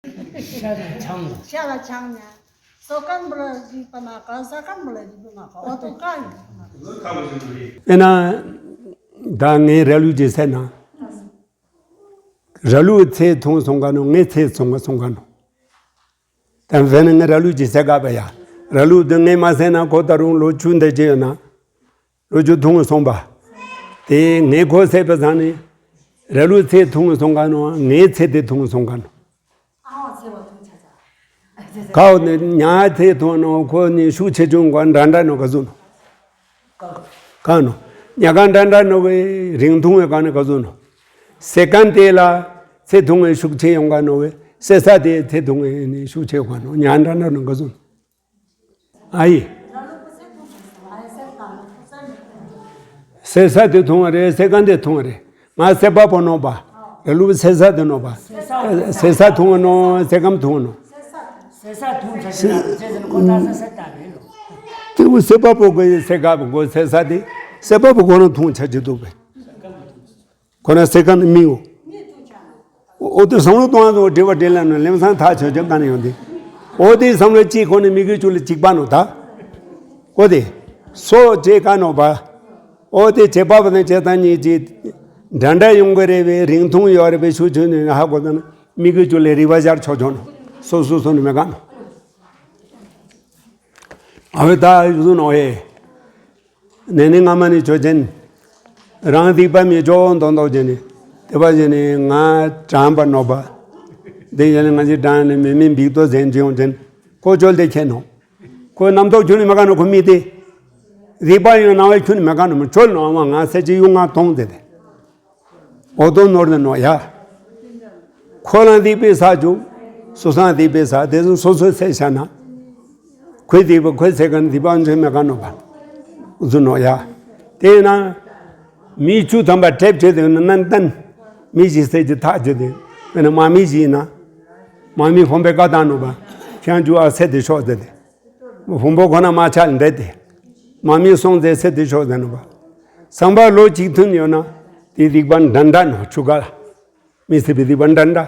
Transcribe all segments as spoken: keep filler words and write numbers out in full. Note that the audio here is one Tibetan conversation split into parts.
ཤ་དང་ཆང་། ཤ་ལ་ཆང་ཉ། སོ་ཀན་པོ་ལ་རིག་པ་མ་ག་ས་ཀན་པོ་ལ་རིག་པ་མ་ག་འོ་དོ་ཀ་ཡིན། དཔེར་ན། ད་ངའི་ར་ལུག་ཅིག་བསད་ན། ར་ལུག་ཚེ་ཐུང་སོང་ག་ནོ། ངའི་ཚེ་ཐུང་སོང་ག་ནོ། ད་བས་ན་ངའི་ར་ལུག་ཅིག་བསད་ག་པ་ཡ། ར་ལུག་དེ་ངས་མ་བསད་ན་ཁོ་ད་རུང་ལོ་བཅུ་འདས་ཀྱི་ཡོད་ན། ལོ་བཅུ་ཐུང་སོང་པ། དེ་ངས་ཁོ་བསད་པ་ཙང་ནི། ར་ལུག་ཚེ་ཐུང་སོང་ག་ནོ། ངའི་ཚེ་དེ་ཐུང་སོང་ག་ནོ། ཨ་བ་ཚེ་བ་ཐུང་ཆ་ཆ། ཁའོ་ནི་ཉ་ཚེ་ཐུང་ནོ། ཁོ་ནི་ཤུགས་ཆེ་ཆུང་ག་འདྲ་འདྲ་ནོ་ག་ཟུ་ནོ། ག་ནོ། ཉ་ག་འདྲ་འདྲ་ནོ་བའི་རིང་ཐུང་བའི་ག་ནི་ག་ཟུ་ནོ། སེ་ཀན་དེ་ལ་ཚེ་ཐུང་བའི་ཤུགས་ཆེ་ཡོང་ག་ནོ་བའི་སེ་ས་དེ་ཚེ་ཐུང་བའི་ནི་ཤུགས་ཆེ་ག་ནོ། ཉ་འདྲ་འདྲ་ནོ་ག་ཟུ་ནོ། ཨ་ཡི། སེ་ས་དེ་ཐུང་བ་རེད། སེ་ཀན་དེ་ཐུང་བ་རེད། ང་སེ་པ་པོ་ནོ་པ། ར་ལུག་སེ་ས་དེ་ནོ་པ། སེ་ས་ཐུང་བ་ནོ། སེ་ཀན་ཐུང་བ་ནོ། སེ་ས་ཐུང་ཆ་ཆེ་ན་ཁོ་ད་སེ་ས་ད་རེད་ལོ། དེ་བུ་སེ་པ་པོ་གོ་ཡི་སེ་ཀ་པོ་གོ་སེ་ས་དེ། སེ་པ་པོ་གོ་ན་ཐུང་ཆ་ཆེ་འདུག་པས། ཁོ་ན་སེ་ཀན་མིའོ། འོ་དེ་བསམ་བློ་གཏོང་བ་དང་འབྲེལ་བ་འབྲེལ་ལ་ནོ་ལེམ་སང་ཐག་ཆོད་ཆོད་ག་ནས་ཡོང་དེ། འོ་དེ་བསམ་བློ་གཅིག་ཁོ་ནས་མི་དགོས་བཅུ་ལ་གཅིག་པ་ནོ་ད། འོ་དེ། སོ་བྱེད་ག་ནོ་པ། འོ་དེ་བྱེད་པ་པ་དང་བྱེད་སྟངས་གཉིས་ཀྱི་འདྲ་འདྲ་ཡོང་གི་རེད་པས། རིང་ཐུང་ཡོད་རེད་པས། ཤུགས་ཆུང་ནས་ཧ་གོ་ད་ན་མི་དགོས་བཅུ་ལས་རིག་པ་ཤར་ཆོག་ཆོག་ནོ། སོ་སོ་སོ་ནས་མི་ག་ནོ། ཨ་བས་ད་ཡུ་ཟུ་ནོ་ཨེ། ནས་ནི་སྔ་མ་ནི་ཆོས་ཅན། རང་སྡིག་པ་མི་ཆོག་མདོག་མདོག་བྱས་ནས། དེ་པ་བྱས་ནས་ང་དྲང་པ་ནོ་པ། འདི་ཡན་ལ་ང་ཅི་དྲང་ནས་མི་མིན་འབིག་ཏོ་ཟན་ཅི་ཡོང་ཅན། ཁོ་ཆོལ་དེ་ཁྱེད་ནོ། ཁོ་རྣམ་རྟོག་ཁྱོད་ནི་མ་ག་ནོ་ཁོ་མི་དེ། སྡིག་པ་ཡང་ནང་བའི་ཁྱོད་ནི་མ་ག་ནོ་མི་ཆོལ་ནོ་ཨ་མ་ང་ས་ཅི་ཡུ་ང་གཏོང་དེ་དེ། འོ་དོ་ནོར་ནི་ནོ་ཡ། ཁོ་རང་སྡིག་པའི་ས་བཅུག་སོ་སང་སྡིག་པའི་ས་དེ་ཚོ་སོ་སོའི་ཚེ་ཤ་ན། ཁོའི་སྡིག་པ་ཁོའི་ཚེ་ག་ནི་སྡིག་པ་འཛོལ་མེད་ག་ནོ་པ། ཟུ་ནོ་ཡ། དེས་ན། མི་བཅུ་ཐམ་པ་གྲེབ་བྱེད་དེ་ན་ནན་ཏན། མི་ཞིག་སེ་ཅི་ཐག་བཅད་དེ། དཔེར་ན་མ་མི་ཞིག་ཡིན་ན། མ་མི་ཕོང་པའི་བཀའ་བཏང་ནོ་པ། ཁྱང་བཅུ་ཨ་སེ་དེ་ཤོག་ཟེར་ཏེ། ཕུང་པོ་ཁོ་ན་མ་ཆག་འདྲེ་སྟེ། མ་མི་སོང་ཚེ་ཚེ་དེ་ཤོག་ཟེར་ནོ་པ། བསམ་པ་ལོ་གཅིག་ཐུན་ཡོད་ན། དེ་སྡིག་པ་འདྲ་འདྲ་ནོ་ཆུ་ཀ་ལ། མི་སྲིད་པའི་སྡིག་པ་འདྲ་འདྲ།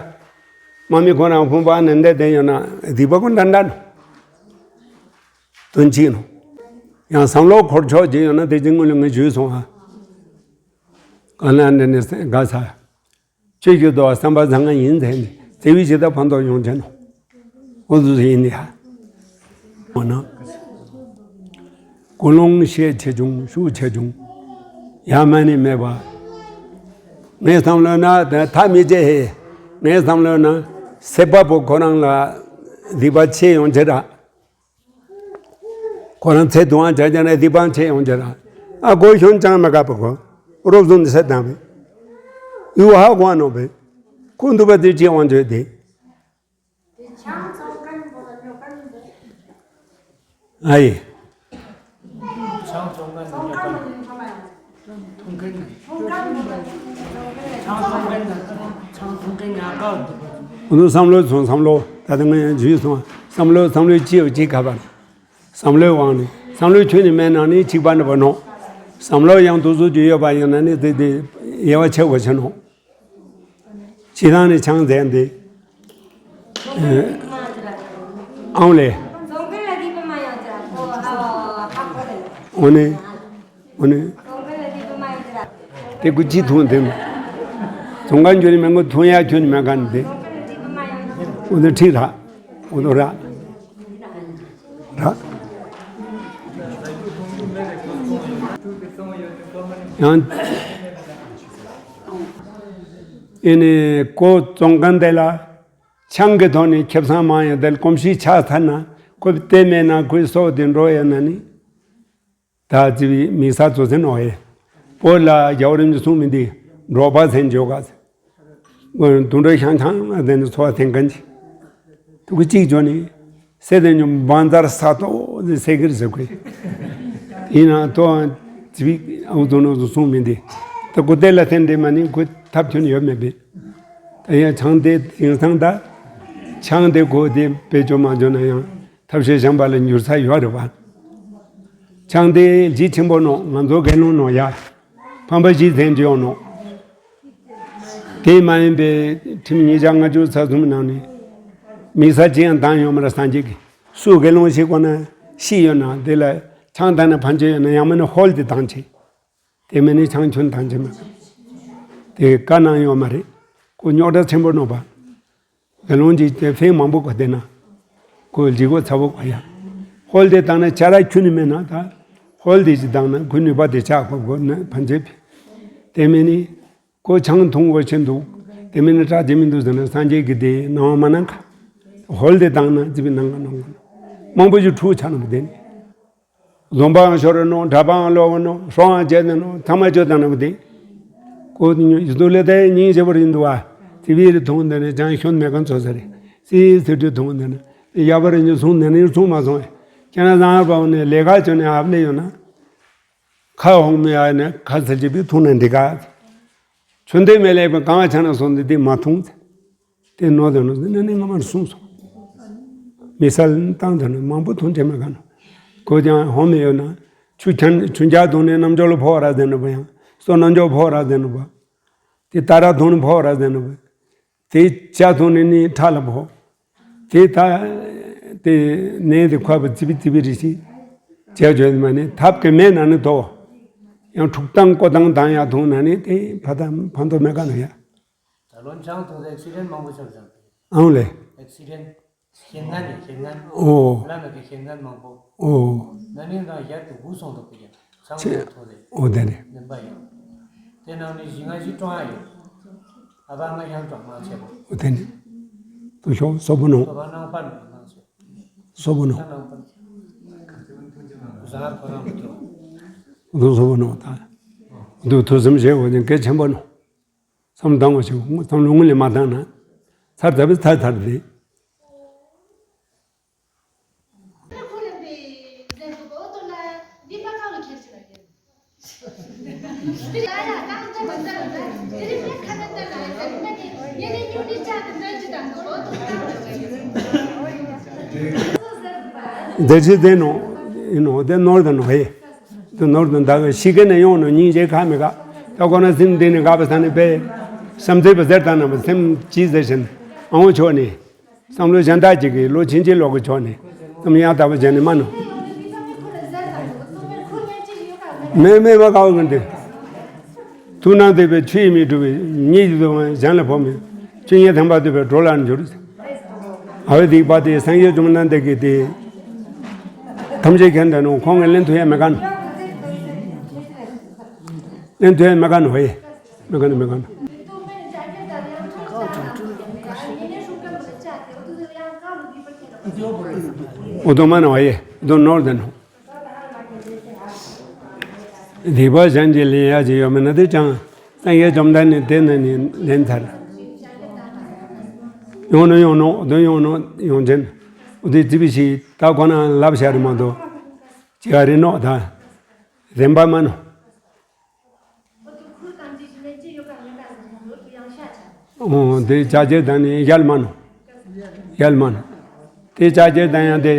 མ་མི་ཁོ་རང་ཕུང་པོ་ནན་ཏན་ལྡན་ཡོད་ན་སྡིག་པ་ཁོ་འདྲ་འདྲ་ནོ། དོན་གཅིག་ནོ། ཡང་བསམ་བློ་འཁོར་ཆོག་ཅིག་ཡོད་ན་དེ་ཅིག་སྔོན་ལ་ངས་ཞུས་སོང་ཨ། གང་ལ་འདྲ་ནས་དགའ་ས། ཆོས་ཀྱི་རྡོ་བ་བསམ་པ་བཟང་ང་ཡིན་ཟེར་ནས་བརྩེ་བའི་ཇི་ལྟར་ཕན་ཐོགས་ཡོང་ཅེ་ནོ། འོ་ཟུ་ཡིན་ནི་ཧ། འོ་ན། ཀུན་སློང་ཤས་ཆེ་ཆུང་ཤུགས་ཆེ་ཆུང་། ཡ་མ་ནི་མེད་པ། ངའི་བསམ་བློ་ན་ད་ཐ་མི་ཅེ་ཧེ། ངའི་བསམ་བློ་ན་སེ་པ་པོ་ཁོ་རང་ལ་སྡིག་པ་ཆེ་ཡོང་ཅེ་ར། ཁོ་རང་ཚེ་དུང་བ་བྱ་བྱ་ན་སྡིག་པ་ཆེ་ཡོང་ཅེ་ར། ཨ་གོ་ཤོན་ཅང་མ་དགའ་པ་གོ། རོབ་ཟུང་ནི་སེ་དང་བས། ཡུ་ཧ་གོ་ནོ་བས། ཁོ་འདུག་པ་དེ་ཅེ་ཡོང་ཅེ་དེ། ཨ་ཡེ། ཆང་བཙོང་མཁན་དང་ཉོ་མཁན། འཐུང་མཁན་ནི། ཆང་བཙོང་མཁན་དང་ཆང་འཐུང་མཁན་ཉག་ག་འདུག་ཁོ་ཚོ་བསམ་བློ་སོང་། བསམ་བློ་ད་ལྟ་ངས་ཞུས་སོང་། བསམ་བློ་བསམ་བློའི་ལྕི་ཡོད་ཅིག་ཁ་པར། བསམ་བློའི་དབང་ནས་བསམ་བློའི་ཁྱོན་ནས་མེད་ན་ནི་གཅིག་པ་འདྲ་པོ་ནོ། བསམ་བློ་ཡང་དུ་སུ་ཅིག་ཡོད་པ་ཡིན་ན་ནི་དེ་དེ་དབྱེ་བ་ཕྱེ་དགོས་ཆེ་ནོ། ཕྱི་ནང་ནས་ཆང་འཛེམ་སྟེ། ཨང་ལེ། འོ་ནི། འོ་ནི། དེ་ཀུ་ཅི་ཐུང་དེ་མ། ཚོང་ཁང་འགྱུར་མེད་ངོ་ཐུང་ཡ་ཁྱོད་མེད་ག་ནི་དེ། འོ་ནི་ཁྲིག་ར། འོ་ནི་ར། ར། ཡང་། ཨེ་ནི་ཀོ་བཙོང་མཁན་དེ་ལ་ཆང་གི་ཐོག་ནས་ཁེ་བཟང་མང་ཡང་དེ་ལ་གོམས་གཤིས་ཆགས་ཚར་ན་ཁོས་དེ་མེད་ན་ཁོའི་སྲོག་དེ་འགྲོ་ཡོད་ན་ནི། ད་ཙི་བི་མི་ས་ཚོ་ཟེར་ནོ་ཨེ། བོད་ལ་རྒྱལ་བ་རིན་པོ་ཆེ་གསུངས་མི་འདི་འབྲོག་པ་ཟེར་འཇོག་ག་ཟེར། དུང་འགྲོ་ཤང་ཆང་ལ་དེ་ནི་འཚོ་བ་དེང་གང་ཅི། ཐུག་གི་གཅིག་འཇོག་ནི། སེ་དེ་ཉོ་བང་མཛར་ས་ཏོ་ཟེར་སེ་གིར་ཟེར་ཁོས། ཡིན་ན་ཏོ་ཙི་བི་ཨུ་ཏོ་ནོ་ཟུ་གསུངས་མི་འདི། ད་ཀུ་ཏེ་ལ་ཐེན་དེ་མ་ནི་ཁོས་ཐབས་ཁྱོན་ཡོད་མེད་པས། ད་ཡང་ཆང་དེ་དེང་སང་ད། ཆང་དེ་གོ་དེ་པེ་ཅོ་མ་འཇོག་ན་ཡང་། ཐབས་ཤེས་གཞན་པ་ལ་འགྱུར་ས་ཡོད་རེད་བ། ཆང་དེ་ལྗིད་ཆེན་པོ་ནོ་ང་ཚོ་དགེ་སློང་ནོ་ཡ། ཕམ་པ་ཞིག་ཟན་གྱི་ཡོང་ནོ། དེ་མ་ཡིན་པའི་ཁྲིམས་ཉིས་བརྒྱ་ལྔ་བཅུ་ཚ་གསུམ་ནང་ནས། དམིགས་བསལ་ཅི་ཡང་བཏང་ཡོད་མ་རེད། སངས་རྒྱས་ཀྱིས་སུ་དགེ་སློང་ཞིག་གོ་ན་ཤི་ཡོད་ན་དེ་ལ་ཆང་བཏང་ན་ཕན་ཆད་ཡོད་ན་ཡང་མིན་ན་ཧོལ་དེ་བཏང་ཆེ། དེ་མིན་ནི་ཆང་ཁྱོན་བཏང་ཆེ་མ་དེ་བཀའ་གནང་ཡོད་མ་རེད། ཁོ་རྙོག་དྲ་ཆེན་པོ་ནོ་པ། དགེ་སློང་གིས་དེ་ཕན་མང་པོ་གོ་དེ་ན། ཁོ་ལྗིད་ཁོག་ཚ་པོ་གོ་ཡ། ཧོལ་དེ་བཏང་ན་ཆ་ར་ཁྱོན་ནི་མེད་ན་ད། ཧོལ་དེ་ཅི་བཏང་ན་ཁོའི་ནུས་པ་དེ་ཆག་གོ་གོ་ན་ཕན་ཆད་ཕན། དེ་མིན་ནི། ཁོ་ཆང་འཐུང་དགོས་ཆེན་འདུག་དེ་མིན་ན་སྐྲག་རྒྱུ་མི་འདུག་ཟེར་ན་སངས་རྒྱས་ཀྱིས་དེ་གནང་བ་མ་གནང་ག་ཧོལ་དེ་བཏང་ན་ཙི་པི་གནང་ག་གནང་ག་མང་པོ་ཞིག་འཁྲུག་ཆགས་ན་མི་བདེན། ལུང་པའང་ཤོར་རེ་ནོ། གྲྭ་པའང་ལོག་ག་ནོ། སྲོག་ཨང་བཅད་ནས་ནོ། ཐ་མ་བཅོས་བཏང་ན་མི་བདེན། ཁོ་ཡིན་དུ་ལེ་དེ་སྙིང་རྗེ་བར་ཡིན་འདུག་བ། ཙི་པི་རེ་འཐུང་དེ་ནས་ཅང་ཤོན་མེད་ག་ཚོ་ཟེར་རེ། སི་སི་དུ་འཐུང་དེ་ནས་ཡ་བར་ཉོ་སོང་ནས་ནི་སོང་མ་སོང་། ཁྱེད་རང་བཟང་བ་ནས་ལས་ཀ་བྱོས་ནས་ཨབ་ལེ་ཡོད་ན། ཁ་འོང་མི་ཡ་ནས་ཁ་ཟེར་གྱི་བི་འཐུང་ནས་འདི་ག་ཆུ་འདི་མེ་ལེགས་པའི་གང་བ་ཆ་ན་སོང་འདི་འདི་མ་འཐུང་། དེ་ནོར་དེ་ནོར་ཟེར་ནས་ནི་ང་མར་གསུངས་སོང་། མི་སལ་བཏང་དེ་ནོར་མང་པོ་འཐུང་བྱེད་མ་ག་ནོ། ཁོ་ཀྱང་ཧོ་མི་ཡོད་ན། ཆུ་ཆན་ཆུ་འཇག་འཐུང་ནས་རྣམ་འཇོག་ལ་ཕོག་ར་ཟེར་ནོ་བ་ཡང་། སོ་རྣམ་འཇོག་ཕོག་ར་ཟེར་ནོ་བ། དེ་ཏ་ར་འཐུང་ནས་ཕོག་ར་ཟེར་ནོ་བ། དེ་ཇ་འཐུང་ནས་ནི་ཁྲག་ལ་ཕོག་དེ་ད་དེ་ནས་དེ་ཁོ་བ་ཙི་པི་ཙི་པི་རེ་ཞིག་བྱས་བྱོས་མ་ནི་ཐབས་ཀྱི་མེད་ན་ནི་དོ། ཡང་འཁྲུག་བཏང་བཀོ་བཏང་བཏང་ཡག་འཐུང་ན་ནི་དེ་ཕ་ཐ་ཕན་ཐོགས་མེད་ག་ནི་ཡ། ད་ལོ་ཆང་འཐུང་ཚེ་ཨེག་སི་ཌེན་མང་པོ་ཆགས་ཀྱང་། ཨང་ལེ། ཨེག་སི་ཌེན་ཞེད་སྣང་ནི་ཞེད་སྣང་། ཨོ། བླ་མེད་ཀྱི་ཞེད་སྣང་མང་པོ། ཨོ། ན་ནིང་དང་ཞར་དུ་འུ་སོང་འདུག་པ་ཡང་། ཆང་ཆེ། འཐུང་ཚེ། ཨོ་དེ་ནི། ནིམ་པ་ཡང་། དེ་ནང་ནི་ཞི་ང་ཞི་ཀྲོང་ཡ་ཡོད། ཨ་བ་ང་ཡང་ཀྲོང་མང་ཆེ་བོ། ཨོ་དེ་ནི། དུ་ཤོག་སོ་བུ་ནོ། སོ་བ་ནང་པ་ནང་ཆེ། སོ་བུ་ནོ། ནང་པ། བཟང་ཁོ་རང་མི་ཐུབ། དུ་སོ་བུ་ནོ་ད། དུ་ཐུགས་སེམས་བཞེས་འོ་ནི་གལ་ཆེན་པོ་ནོ། བསམ་བློ་བཏང་བ་ཞིག་བསམ་བློ་དངོས་ལས་མ་བཏང་ན། ཚར་ཚར་བས་ཚར་ཚར་རེད། འདི་ཅི་བདེ་ནོ། ཡིན་ནོ་དེ་ནོར་དང་ནོ་ཧེ། དེ་ནོར་དང་ད་ག་ཤི་ཀ་ནས་ཡོང་ནོ་སྙིང་རྗེ་ཁ་མི་དགའ། ད་ཁོ་ན་སེམས་འདི་ནས་དགའ་བ་ས་ནས་པས། བསམ་ཚེ་བ་ཟེར་དང་ན་བ་སེམས་ཅི་ཟེར་བཞིན་ཨང་བོ་ཆོག་ནས། བསམ་བློ་གཞན་དག་ཅིག་གིས་བློ་ཕྱིན་ཅི་ལོག་གི་ཆོག་ནས། བསམ་ཡང་དག་པ་བྱས་ནས་མ་ནོ། མེ་མེ་མ་དགའ་བ་གི་འདི། ཐུགས་སྣང་དེ་བས་ཆུ་ཡིས་མི་འཁྲུ་བའི་གཉིད་ཀྱི་དུ་བ་གཞན་ལ་ཕོག་མེད། ཆུ་ཡིས་ཐམ་པ་དུ་བའི་གྲོ་ལ་འགྱུར། ཨ་བའི་སྡིག་པ་དེ་སངས་རྒྱས་བཅོམ་ལྡན་འདས་ཀྱིས་དེ། ཐམས་ཅད་མཁྱེན་དང་ནོ་ཁོང་གིས་ལེན་ཐུབ་ཡ་མེད་ག་ནོ། ལེན་ཐུབ་ཡ་མེད་ག་ནོ་ཧེ། མེད་ག་ནོ་མེད་ག་ནོ། ཨོ་དོ་མ་ནོ་ཧེ། དོ་ནོར་དེ་ནོ། སྡིག་པ་གཞན་གྱིས་ལེན་ཡག་ཅིག་ཡོད་མིན་ན་དེ་ཀྱང་སངས་རྒྱས་བཅོམ་ལྡན་འདས་དེ་ན་ནི་ལེན་ཚར། ཡོང་ནོ་ཡོང་ནོ་དོ་ཡོང་ནོ་ཡོང་ཅན། འོ་དེ་ཙི་པི་ཞིག་ད་ཁོ་ན་ལབ་བྱ་རེ་མ་དོ། ཅི་ག་རེ་ནོ་ད། རེམ་པ་མ་ནོ། འོ་དེ་ཅག་ཅེ་ད་ནི་ཡལ་མ་ནོ། ཡལ་མ་ནོ། དེ་ཅག་ཅེ་ད་ཡང་དེ།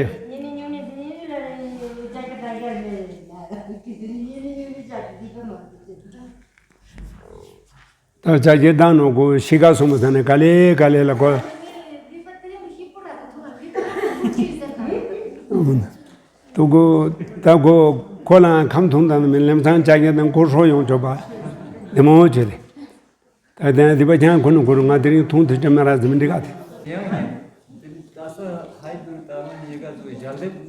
ད་ཅག་ཅེ་ད་ནོ་གོ་ཤི་ཀ་སོང་མ་ས་ནས་ག་ལེ་ག་ལེ་ལ་གོ། དུ་གོ་ད་གོ་ཁོ་ལའང་ཁམས་ཐུང་དང་མི་ལེམ་ཚང་ཅག་ཅེ་དང་གོ་ཧྲོ་ཡོང་ཆོག་པ། དེ་མོ་བྱེད་དེ། ད་ལྟའི་སྡིག་པ་ཀྱང་ཁོ་ནི་ཁོ་རུ་ང་དེ་རིང་ཐུང་ཐུ་ཅམ་ར་ཟིན་འདི་ག་དེ། ཡང་ཡང་། ད་ས་ཧའི་བུར་ད་ང་ཉེ་ག་ཚོ་ཞལ་འདེབས།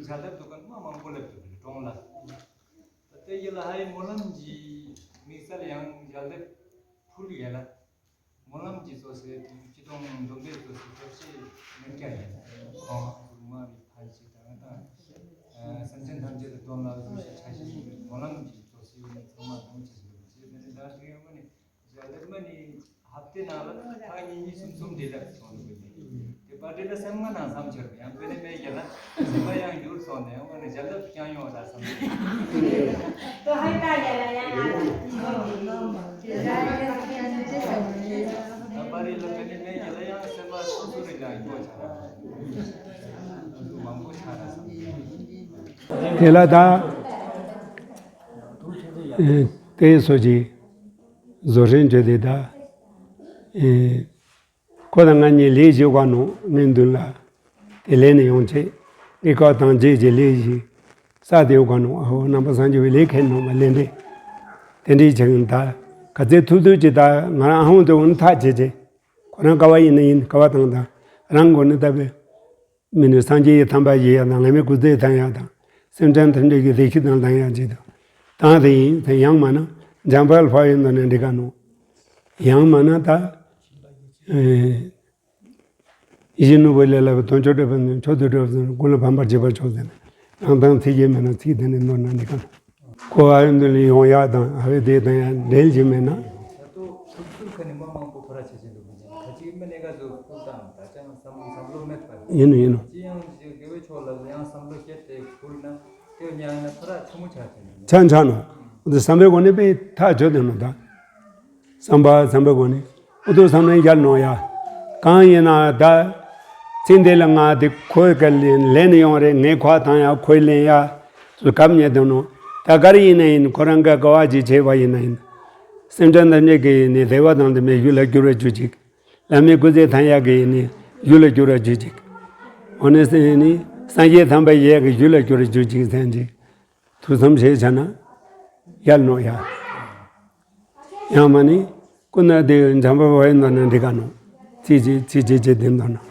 ཞལ་འདེབས་དུ་ཀན་མ་མང་པོ་ལེབ་ཏུ་གྲོང་ལ། ད་ལྟའི་ཡི་ལ་ཧའི་སྨོན་ལམ་གྱི་དམིགས་བསལ་ཡང་ཞལ་འདེབས་ཕུལ་ཡ་ལ། སྨོན་ལམ་གྱི་གཙོ་ཆེ་སྤྱི་དོན་འདུམ་པའི་གཙོ་ཆེ་སྐྱབས་རྗེ་མན་སྐྱ་ཡིན། ཁོང་གཟུགས་མ་རིག་ཕན་ཞིག་དང་དང་། སེམས་ཅན་ཐམས་ཅད་དུ་དོན་ལ་གཟུགས་ཤིག་ཕྲ་ཞིག་ཡིན། སྨོན་ལམ་གྱི་གཙོ་ཆེ་ཡིན། ཚང་མ་དང་ཆེ་ཞིག་ཡིན། ཞེས་དེ་ནི་ཟླ་དྲུག་ཡོང་བ་ནི་ཞལ་འདེབས་མ་ནི་ཧབ་ཏེ་ནང་ལ་ཐག་ཉིས་ཉིས་གསུམ་གསུམ་འདི་ལ་སོང་འདུག་གི། དེ་པ་དེ་ལ་སེམས་ངན་ནང་བསམ་འཆར་ཡང་དཔེ་ནི་མེད་ཀྱི་ལ་སེམས་པ་ཡང་འགྱུར་སོང་ནས་ཡང་མ་ནི་ཞལ་འདེབས་ཀྱང་ཡོང་ད་བསམ་འདུག། དེ་ལ་ད་ཨེ་དེ་སོ་ཅི་བཟོ་རིན་བྲེ་དེ་ད་ཨེ་ ཁོ་དང་ང་གཉིས་ལས་བྱེད་ག་ནོ་ངའི་མདུན་ལ། དེ་ལས་ནས་ཡོང་བྱས། ངའི་ཁ་བཏང་རྗེས་ཀྱི་ལས་ཞིག་ས་དེའུ་ག་ནོ་ཨ་ཧོ་ནང་པ་སངས་རྒྱས་པའི་ལས་ཁེལ་ནོ་མ་ལས་འདྲེ། དེ་འདྲའི་བྱེད་ཀྱིན་ད་ག་ཚད་ཐུབ་ཐུབ་ཀྱི་ད་ང་རང་ཨ་ཧོང་དེ་འོ་ནི་ཐག་བཅད་བྱས། ཁོ་རང་ག་བ་ཡིན་ན་ཡིན་ག་བ་བཏང་དང་རང་མགོ་ནི་ལྟ་བུའི། མི་ནི་སངས་རྒྱས་ཀྱི་ཐམ་པ་ཡི་ཡ་དང་ངེས་མེད་སྐུ་ཚེ་ཐང་ཡ་དང་། སེམས་ཅན་ཐམས་ཅད་ཀྱི་བདེ་སྐྱིད་དང་ལྡན་ཡ་ཅིག་དང་། དང་དེ་ཡིན་དེ་ཡང་མ་ན་འཇམ་དཔལ་འཕགས་ཡུལ་འདི་ནས་འགྲིག་ག་ནོ། ཡང་མ་ན་ད། ཨེ། ཡིད་བཞིན་ནོར་བུ་ལས་སླ་བའི་དོན་མཆོག་སྒྲུབ་པའི་མཆོག་ཏུ་གྲུབ་ཟིན་ཀུན་ལ་ཕན་པར་བྱེད་པ་མཆོག་ཟིན། རང་དང་ཚིག་གིས་མེད་ན་ཚིག་དེ་ནས་ནོར་ན་འགྲིག་ག་ནོ། ཁོ་ཨ་ཡོན་འདི་ལ་ཡོང་ཡག་དང་ཨ་བའི་སྡེ་དང་ཡང་འབྲེལ་གྱི་མེད་ན། ད་ལྟོ་ཐུགས་ཚུལ་ཁ་ནས་མ་མང་པོ་ཁོ་ར་བྱེད་བཞིན་འདུག་མི་ཉན་ཁ་ཅིག་མི་གནས་ཀ་ཚོ་ཐུགས་དང་ད་ཅང་བསམ་བློ་བསམ་བློ་མེད་པ། ཡིན་ནོ་ཡིན་ནོ། ཅི་ཡང་ཞིག་དགེ་བའི་ཕྱོགས་ལ་ཡང་བསམ་བློ་བསྐྱེད་དེ་ཁུར་ན་དེ་ཉག་ན་ཁོ་ར་ཆུང་མོ་ཆགས་བྱས་ནས། ཆ་ཆ་ནོ། འདི་བསམ་པའི་སྒོ་ནས་དཔེ་ཐག་ཆོད་དེ་ནོ་ད། བསམ་པ་བསམ་པའི་སྒོ་ནས། ཨུ་ཐུ་བསམ་ནས་ཡར་ནོ་ཡ། གང་ཡིན་ན་ད། ཚིག་འདི་ལ་ང་དེ་ཁོའི་ག་ལེན་ལེན་ཡོང་རེད་ངས་ཁོ་དང་ཡ་ཁོའི་ལེན་ཡ། ཚུལ་ཁབ་ཉེ་དུ་ནོ། ད་གར་ཡིན་ན་ཡིན་ཁོ་རང་ག་ག་བ་ཅིག་བྱས་པ་ཡིན་ན་ཡིན། སེམས་ཅན་ཐམས་ཅད་ཀྱི་ཡིན་ནི་བདེ་བ་དང་ལྡན་པའི་ཡུལ་ལ་འགྱུར་བར་གྱུར་ཅིག་ལམ་མི་སྐུ་ཚེ་ཐང་ཡག་གི་ཡིན་ནི་ཡུལ་ལ་འགྱུར་བར་གྱུར་ཅིག་འོ་ནི་སེམས་ནི་སངས་རྒྱས་ཐམ་པ་ཡས་ཀྱི་ཡུལ་ལ་འགྱུར་བར་གྱུར་ཅིག་ཟེར་ཅིག་ཐུགས་བསམ་བཞེས་བྱ་ན། ཡར་ནོ་ཡ། ཡང་མ་ནི། ཀུན་ན་དེ་འཇམ་པ་བའི་ནང་ན་འདི་ག་ནོ། ཚིག་ཅིག་ཚིག་ཅིག་ཅིག་དེ་འདོན་ནོ།